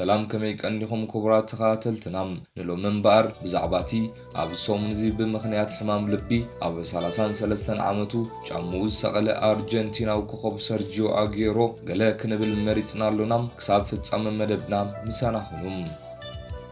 ሰላም፣ ከመይ ቀኒኹም ክቡራት ተኸታተልትና? ንሎሚ እምበኣር ብዛዕባ እቲ ኣብ ሰሙን እዚ ብምኽንያት ሕማም ልቢ ኣብ ሰላሳን ሰለስተን ዓመቱ ጫምኡ ዝሰቐለ ኣርጀንቲናዊ ኮኸብ ሰርጂዮ ኣጌሮ ገለ ክንብል መሪጽና ኣሎና። ክሳብ ፍጻመ መደብና ምሳና ኩኑ።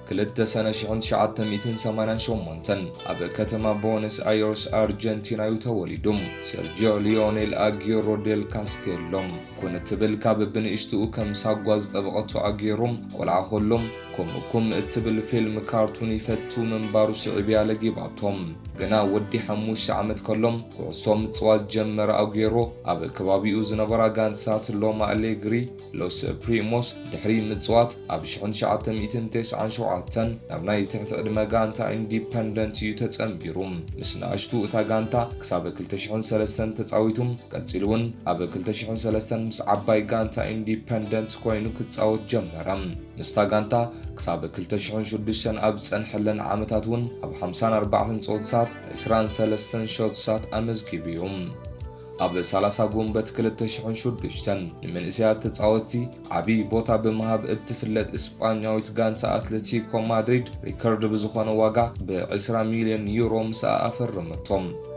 ክልተ ሰነ ሽሕን ትሽዓተ ሚእትን ሰማንያን ሸሞንተን ኣብ ከተማ ቦነስ ኣይረስ ኣርጀንቲና እዩ ተወሊዱ። ሰርጂዮ ሊዮኔል ኣጌሮ ዴል ካስቴሎ። ኩን እትብል ካብ ብንእሽትኡ ከም ሳጓ ዝጠበቐቶ ኣጌሮ፣ ቆልዓ ከሎ ኮምኩም እትብል ፊልም ካርቱን ይፈቱ ምንባሩ ስዒብያ ለጊባቶ። ገና ወዲ ሓሙሽተ ዓመት ከሎ ኩዕሶ ምጽዋት ጀመረ ኣጌሮ። ኣብ ከባቢኡ ዝነበራ ጋንትታት ሎማ ኣሌግሪ፣ ሎስ ፕሪሞስ ድሕሪ ምጽዋት ኣብ ሽሕን ትሽዓተ ሚእትን ተስዓን ሸውዓተን ናብ ናይ ትሕቲ ዕድመ ጋንታ ኢንዲፐንደንት እዩ ተጸንቢሩ። ምስ ንኣሽቱ እታ ጋንታ ክሳብ ክልተ ሽሕን ሰለስተን ተጻዊቱ። ቀጺሉ እውን ኣብ ክልተ ሽሕን ሰለስተን ምስ ዓባይ ጋንታ ኢንዲፐንደንት ኮይኑ ክጻወት ጀመረ። ምስታ ጋንታ ክሳብ ክልተ ሽሕን ሽዱሽተን ኣብ ዝጸንሐለን ዓመታት እውን ኣብ ሓምሳን ኣርባዕተን ጸወታታት ዕስራን ሰለስተን ሾትሳት ኣመዝጊቡ እዩ። ኣብ ሰላሳ ጉንበት ክልተ ሽሕን ሽዱሽተን ንመንእሰያት ተጻወትቲ ዓቢ ቦታ ብምሃብ እትፍለጥ እስጳኛዊት ጋንታ ኣትሌቲኮ ማድሪድ ሪከርድ ብዝኾነ ዋጋ ብዕስራ ሚልዮን ዩሮ ምስኣ ኣፈረመቶ።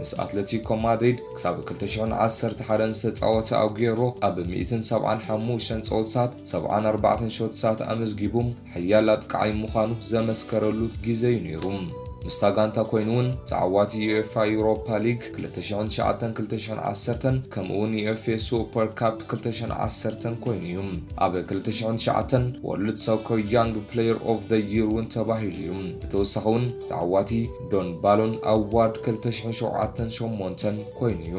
ምስ ኣትሌቲኮ ማድሪድ ክሳብ ክልተ ሽሕን ዓሰርተ ሓደን ዝተጻወተ ኣጉየሮ ኣብ ሚእትን ሰብዓን ሓሙሽተን ጸወታታት ሰብዓን ኣርባዕተን ሾትሳት ኣመዝጊቡ ሓያል ኣጥቃዓይ ምዃኑ ዘመስከረሉ ግዜ እዩ ነይሩ። ምስታ ጋንታ ኮይኑ እውን ተዓዋቲ ዩኤፋ ዩሮፓ ሊግ ክልተ ሽሕን ትሽዓተን ክልተ ሽሕን ዓሰርተን ከምኡ እውን ዩኤፋ ሱፐር ካፕ ክልተ ሽሕን ዓሰርተን ኮይኑ እዩ። ኣብ ክልተ ሽሕን ትሽዓተን ወርልድ ሶከር ያንግ ፕሌየር ኦፍ ዘ ይር እውን ተባሂሉ እዩ። ብተወሳኺ እውን ተዓዋቲ ዶን ባሎን ኣዋርድ ክልተ ሽሕን ሸውዓተን ሸሞንተን ኮይኑ እዩ።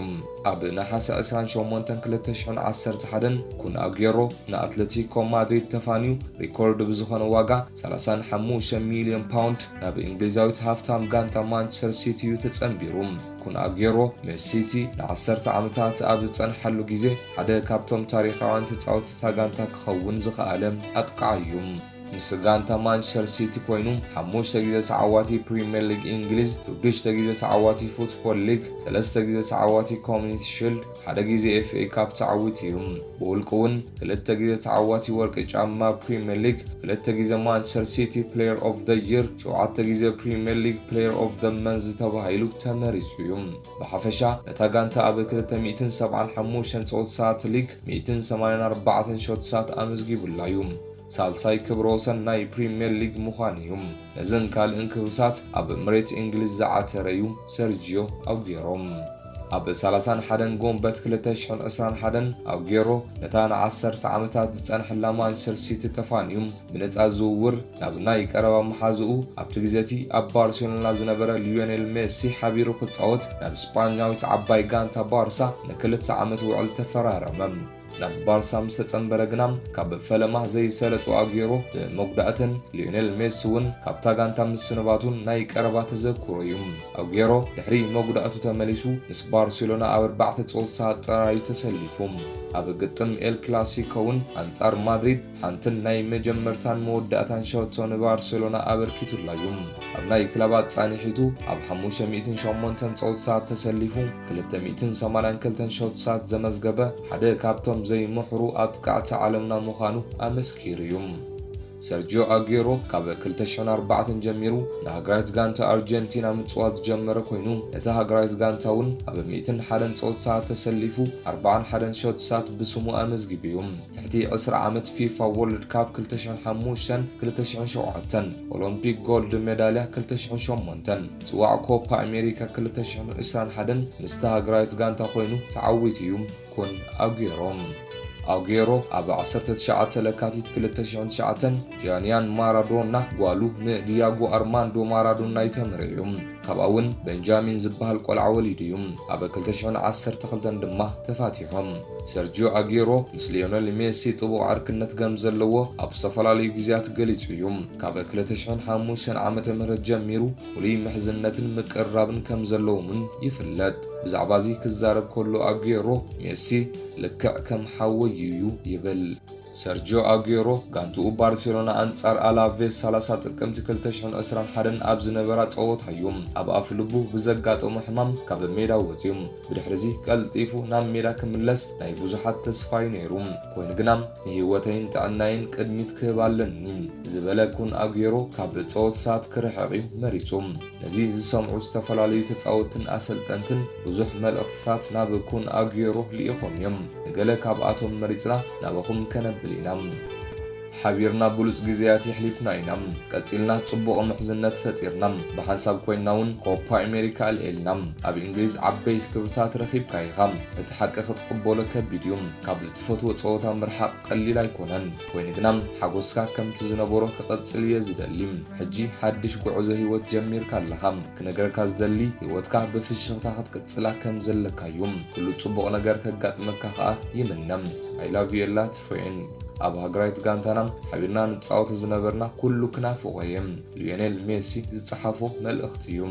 ኣብ ነሓሰ ዕስራን ሸሞንተን ክልተ ሽሕን ዓሰርተ ሓደን ኩን ኣጌሮ ንኣትሌቲኮ ማድሪድ ተፋንዩ ሪኮርድ ብዝኾነ ዋጋ ሰላሳን ሓሙሽተ ሚልዮን ፓውንድ ናብ እንግሊዛዊት ሃፍታም ጋንታ ማንቸስተር ሲቲ እዩ ተጸንቢሩ። ኩን ኣጌሮ ምስ ሲቲ ንዓሰርተ ዓመታት ኣብ ዝጸንሓሉ ግዜ ሓደ ካብቶም ታሪኻውያን ተጻወትቲ እታ ጋንታ ክኸውን ዝኸኣለ ኣጥቃዓይ እዩ። ምስ ጋንታ ማንቸስተር ሲቲ ኮይኑ ሓሙሽተ ግዜ ተዓዋቲ ፕሪምየር ሊግ እንግሊዝ፣ ሽዱሽተ ግዜ ተዓዋቲ ፉትቦል ሊግ፣ ሰለስተ ግዜ ተዓዋቲ ኮሚኒቲ ሽልድ፣ ሓደ ግዜ ኤፍ ኤ ካፕ ተዓዊቱ እዩ። ብውልቁ እውን ክልተ ግዜ ተዓዋቲ ወርቂ ጫማ ፕሪምየር ሊግ፣ ክልተ ግዜ ማንቸስተር ሲቲ ፕሌየር ኦፍ ዘ ይር፣ ሸውዓተ ግዜ ፕሪምየር ሊግ ፕሌየር ኦፍ ዘ መንዝ ተባሂሉ ተመሪጹ እዩ። ብሓፈሻ ነታ ጋንታ ኣብ ክልተ ሚእትን ሰብዓን ሓሙሽተን ጸወታታት ሊግ ሚእትን ሰማንያን ኣርባዕተን ሾትሳት ኣመዝጊቡላ እዩ። ሳልሳይ ክብረ ወሰን ናይ ፕሪምየር ሊግ ምዃኑ እዩ። ነዝን ካልእን ክብርታት ኣብ መሬት እንግሊዝ ዝዓተረ እዩ ሰርጂዮ ኣጉየሮ። ኣብ ሰላሳን ሓደን ጎንበት ክልተ ሽሕን ዕስራን ሓደን ኣጉየሮ ነታ ንዓሰርተ ዓመታት ዝጸንሐላ ማንቸስተር ሲቲ ተፋንዩ ብነጻ ዝውውር ናብ ናይ ቀረባ መሓዝኡ ኣብቲ ግዜ እቲ ኣብ ባርሴሎና ዝነበረ ሊዮኔል ሜሲ ሓቢሩ ክጻወት ናብ ስጳኛዊት ዓባይ ጋንታ ባርሳ ንክልተ ዓመት ውዕል ተፈራረመ። ናብ ባርሳ ምስ ተጸንበረ ግና ካብ ፈለማ ዘይሰለጡ ኣጉየሮ ብመጉዳእትን ሊዮኔል ሜሲ እውን ካብታ ጋንታ ምስንባቱን ናይ ቀረባ ተዘክሮ እዩ። ኣጉየሮ ድሕሪ መጉዳእቱ ተመሊሱ ምስ ባርሴሎና ኣብ ኣርባዕተ ጸወታታት ጥራይ ተሰሊፉ። ኣብ ግጥም ኤል ክላሲኮ እውን ኣንጻር ማድሪድ ሓንትን ናይ መጀመርታን መወዳእታን ሸቶ ንባርሴሎና ኣበርኪቱላ እዩ። ኣብ ናይ ክለባት ጻንሒቱ ኣብ ሓሙሽተ ሚእትን ሸሞንተን ጸወታታት ተሰሊፉ ክልተ ሚእትን ሰማንያን ክልተን ሾትሳት ዘመዝገበ ሓደ ካብቶም ዘይምሕሩ ኣጥቃዕቲ ዓለምና ምዃኑ ኣመስኪሩ እዩ። ሰርጂዮ ኣጉየሮ ካብ ክልተ ሽሕን ኣርባዕተን ጀሚሩ ንሃገራዊት ጋንታ ኣርጀንቲና ምጽዋት ዝጀመረ ኮይኑ፣ ነታ ሃገራዊት ጋንታ እውን ኣብ ሚእትን ሓደን ጸወታታት ተሰሊፉ ኣርባዓን ሓደን ሾትሳት ብስሙ ኣመዝጊቡ እዩ። ትሕቲ ዕስራ ዓመት ፊፋ ወርልድ ካፕ ክልተ ሽሕን ሓሙሽተን ክልተ ሽሕን ሸውዓተን፣ ኦሎምፒክ ጎልድ ሜዳልያ ክልተ ሽሕን ሸሞንተን፣ ጽዋዕ ኮፓ ኣሜሪካ ክልተ ሽሕን ዕስራን ሓደን ምስታ ሃገራዊት ጋንታ ኮይኑ ተዓዊቱ እዩ። ኩን ኣጉየሮ። ኣጉየሮ ኣብ ዓሰርተ ትሽዓተ ለካቲት ክልተ ሽሕን ትሽዓተን ጃንያን ማራዶና ጓሉ ንዲያጎ ኣርማንዶ ማራዶና እዩ ተመርዕዩ። ካብኣ እውን ቤንጃሚን ዝበሃል ቆልዓ ወሊዱ እዩ። ኣብ ክልተ ሽሕን ዓሰርተ ክልተን ድማ ተፋቲሖም። ሰርጂዮ ኣጉየሮ ምስ ሊዮነል ሜሲ ጥቡቕ ዕርክነት ከም ዘለዎ ኣብ ዝተፈላለዩ ግዜያት ገሊጹ እዩ። ካብ ክልተ ሽሕን ሓሙሽተን ዓመተ ምህረት ጀሚሩ ፍሉይ ምሕዝነትን ምቅርራብን ከም ዘለዎምን ይፍለጥ። ብዛዕባ እዚ ክዛረብ ከሎ ኣጉየሮ፣ ሜሲ ልክዕ ከም ሓወይ እዩ ይብል። ሰርጂዮ ኣጉዌሮ ጋንትኡ ባርሴሎና ኣንጻር ኣላቬስ ሰላሳ ጥቅምቲ ክልተ ሽሕን ዕስራን ሓደን ኣብ ዝነበራ ጸወታ እዩ ኣብ ኣፍ ልቡ ብዘጋጠሞ ሕማም ካብ ሜዳ ወጺኡ። ብድሕሪዚ ቀልጢፉ ናብ ሜዳ ክምለስ ናይ ብዙሓት ተስፋ እዩ ነይሩ። ኮይኑ ግና፣ "ንህይወተይን ጥዕናይን ቅድሚት ክህብ ኣለኒ" ዝበለ ኩን ኣጉዌሮ፣ ካብ ጸወት ሰዓት ክርሕቕ እዩ መሪጹ። ነዚ ዝሰምዑ ዝተፈላለዩ ተጻወትትን ኣሰልጠንትን ብዙሕ መልእኽትታት ናብ ኩን ኣጉዌሮ ልኢኾም እዮም። "ንገለ ካብኣቶም መሪጽና ናባኹም ከነብል ኢና። ሓቢርና ብሉጽ ግዜያት የሕሊፍና ኢና። ቀጺልና ጽቡቕ ምሕዝነት ፈጢርና። ብሓንሳብ ኮይንና እውን ኮፓ ኣሜሪካ ኣልዒልና። ኣብ እንግሊዝ ዓበይቲ ክብርታት ረኺብካ ኢኻ። እቲ ሓቂ ክትቕበሎ ከቢድ እዩ። ካብ እትፈትዎ ጸወታ ምርሓቕ ቀሊል ኣይኮነን። ኮይኑ ግና ሓጎስካ ከምቲ ዝነበሮ ክቐጽል እየ ዝደሊ። ሕጂ ሓድሽ ጉዕዞ ህይወት ጀሚርካ ኣለኻ። ክነግረካ ዝደሊ፣ ህይወትካ ብፍሽኽታ ክትቅጽላ ከም ዘለካ እዩ። ኩሉ ጽቡቕ ነገር ከጋጥመካ ከኣ ይምነ። I love you a lot, friend። ኣብ ሃገራዊት ጋንታና ሓቢርና ንጻወት ዝነበርና ኩሉ ክናፍቖ እየ። ሊዮኔል ሜሲ ዝጸሓፎ መልእኽቲ እዩ።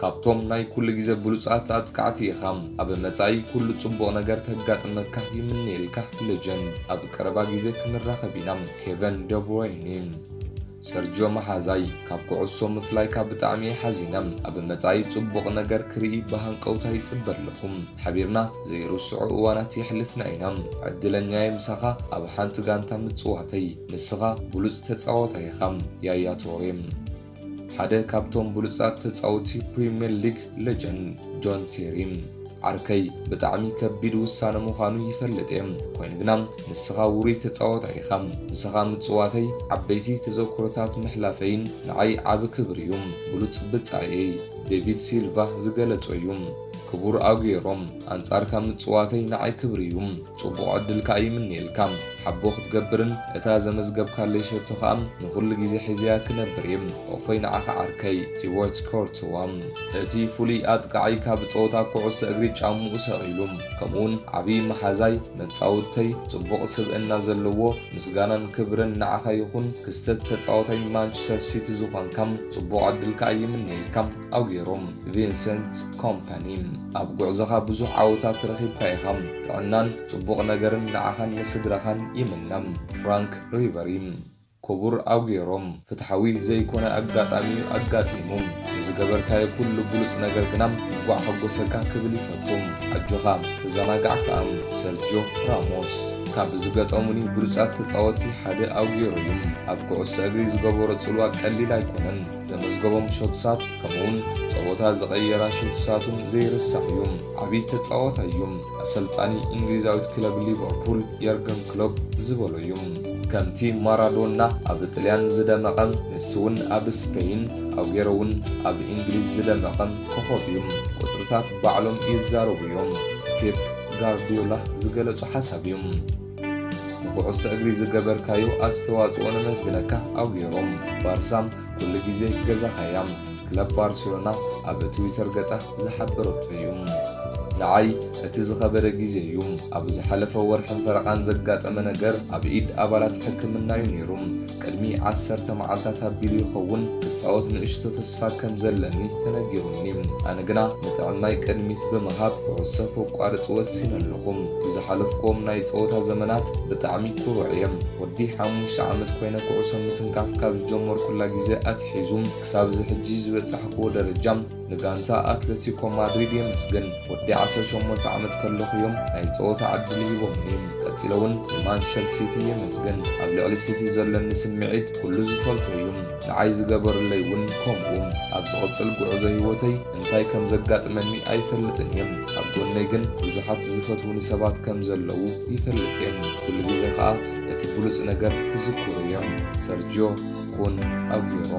ካብቶም ናይ ኩሉ ግዜ ብሉጻት ኣጥቃዕቲ ኢኻ። ኣብ መጻኢ ኩሉ ጽቡቕ ነገር ከጋጥመካ ይምነየልካ፣ ሌጀንድ። ኣብ ቀረባ ግዜ ክንራኸብ ኢና። ኬቨን ደብሮይኒ። ሰርጂዮ መሓዛይ፣ ካብ ኩዕሶ ምፍላይካ ብጣዕሚ እየ ሓዚነ። ኣብ መጻኢ ጽቡቕ ነገር ክርኢ ብሃንቀውታ ይጽበ ኣለኹ። ሓቢርና ዘይርስዑ እዋናት የሕልፍና ኢና። ዕድለኛ እየ ምሳኻ ኣብ ሓንቲ ጋንታ ምጽዋተይ። ንስኻ ብሉጽ ተጻዋታይ ኢኻ። ያያ ቶሬ። ሓደ ካብቶም ብሉጻት ተጻወትቲ ፕሪምየር ሊግ፣ ሌጀንድ ጆን ቴሪ። ዓርከይ፣ ብጣዕሚ ከቢድ ውሳነ ምዃኑ ይፈልጥ እየ። ኮይኑ ግና ንስኻ ውሩይ ተጻዋታይ ኢኻ። ምሳኻ ምጽዋተይ ዓበይቲ ተዘክሮታት ምሕላፈይን ንዓይ ዓቢ ክብሪ እዩ። ብሉጽ ብጻየይ ዴቪድ ሲልቫ ዝገለጾ እዩ። ክቡር ኣጉዌሮ፣ ኣንጻርካ ምጽዋተይ ንዓይ ክብሪ እዩ። ጽቡቕ ዕድል ከኣ ይምነየልካ። ሓቦ ክትገብርን እታ ዘመዝገብካለይ ሸቶ ከኣ ንኹሉ ግዜ ሒዘያ ክነብር እየ። እፎይ ንዓኻ ዓርከይ። ቲቦት ኮርትዋ። እቲ ፍሉይ ኣጥቃዓይ ካብ ጸወታ ኩዕሶ እግሪ ጫምኡ ሰቒሉ፣ ከምኡውን ዓቢ መሓዛይ፣ መጻውተይ፣ ጽቡቕ ስብእና ዘለዎ፣ ምስጋናን ክብርን ንዓኻ ይኹን። ክስተት ተጻዋታይ ማንቸስተር ሲቲ ዝኾንካ፣ ጽቡቕ ዕድል ከኣ ይምነየልካ። ኣጉዌሮ። ቪንሰንት ኮምፓኒ። ኣብ ጉዕዞኻ ብዙሕ ዓወታት ረኺብካ ኢኻ። ጥዕናን ጽቡቕ ነገርን ንዓኻን ንስድራኻን ይምነ። ፍራንክ ሪበሪ። ክቡር ኣጉዌሮ፣ ፍትሓዊ ዘይኮነ ኣጋጣሚ እዩ ኣጋጢሙ። ንዝገበርካዮ ኩሉ ብሉጽ ነገር ግና እንቋዕ ሓጎሰካ ክብል ይፈቱ። ኣጆኻ፣ ተዘናጋዕ ከኣ። ሰርጂዮ ራሞስ። ካብ ዝገጠሙኒ ብሉጻት ተጻወትቲ ሓደ ኣጉዌሮ እዩ። ኣብ ኩዕሶ እግሪ ዝገበሮ ጽልዋ ቀሊል ኣይኮነን። ዘመዝገቦም ሾትሳት፣ ከምኡውን ጸወታ ዝቐየራ ሾትሳቱን ዘይርሳዕ እዩ። ዓቢ ተጻዋታይ እዩ። ኣሰልጣኒ እንግሊዛዊት ክለብ ሊቨርፑል የርገን ክሎፕ ዝበሎ እዩ። ከምቲ ማራዶና ኣብ ጥልያን ዝደመቐ፣ ንሱ እውን ኣብ ስፔይን፣ ኣጉዌሮ እውን ኣብ እንግሊዝ ዝደመቐ ኮኾብ እዩ። ቁጽርታት ባዕሎም ይዛረቡ እዮም። ፔፕ ጋርዲዮላ ዝገለጾ ሓሳብ እዩ። ንኩዕሶ እግሪ ዝገበርካዮ ኣስተዋጽኦ ነመስግነካ ኣጉዌሮ። ባርሳ ኩሉ ግዜ ገዛኻ እያ። ክለብ ባርሴሎና ኣብ ትዊተር ገጻ ዝሓበረቶ እዩ። ንዓይ እቲ ዝኸበደ ግዜ እዩ። ኣብ ዝሓለፈ ወርሕን ፈረቓን ዘጋጠመ ነገር ኣብ ኢድ ኣባላት ሕክምና እዩ ነይሩ። ቅድሚ ዓሰርተ መዓልታት ኣቢሉ ይኸውን ክጻወት ንእሽቶ ተስፋ ከም ዘለኒ ተነጊሩኒ። ኣነ ግና ንጥዕናይ ቅድሚት ብምሃብ ኩዕሶ ከቋርጽ ወሲነ ኣለኹ። ብዝሓለፍኩዎም ናይ ጸወታ ዘመናት ብጣዕሚ ኩሩዕ እየ። ወዲ ሓሙሽተ ዓመት ኮይነ ኩዕሶ ምትንካፍ ካብ ዝጀመርኩላ ግዜ ኣትሒዙ ክሳብ እዚ ሕጂ ዝበጻሕኩዎ ደረጃ ንጋንታ ኣትለቲኮ ማድሪድ የመስግን። ወዲ ዓሰርተ ሸሞንተ ዓመት ከለኹ እዮም ናይ ጸወታ ዕድል ሂቦምኒ። ቀጺለ እውን ንማንቸስተር ሲቲ የመስግን። ኣብ ልዕሊ ሲቲ ዘለኒ ስምዒት ኩሉ ዝፈልጦ እዩ። ንዓይ ዝገበሩለይ እውን ከምኡ። ኣብ ዝቕጽል ጉዕዞ ህይወተይ እንታይ ከም ዘጋጥመኒ ኣይፈልጥን እየ። ኣብ ጎነይ ግን ብዙሓት ዝፈትዉኒ ሰባት ከም ዘለዉ ይፈልጥ እየ። ኩሉ ግዜ ኸኣ እቲ ብሉጽ ነገር ክዝክሮ እየ። ሰርጂዮ ኩን ኣጉዌሮ።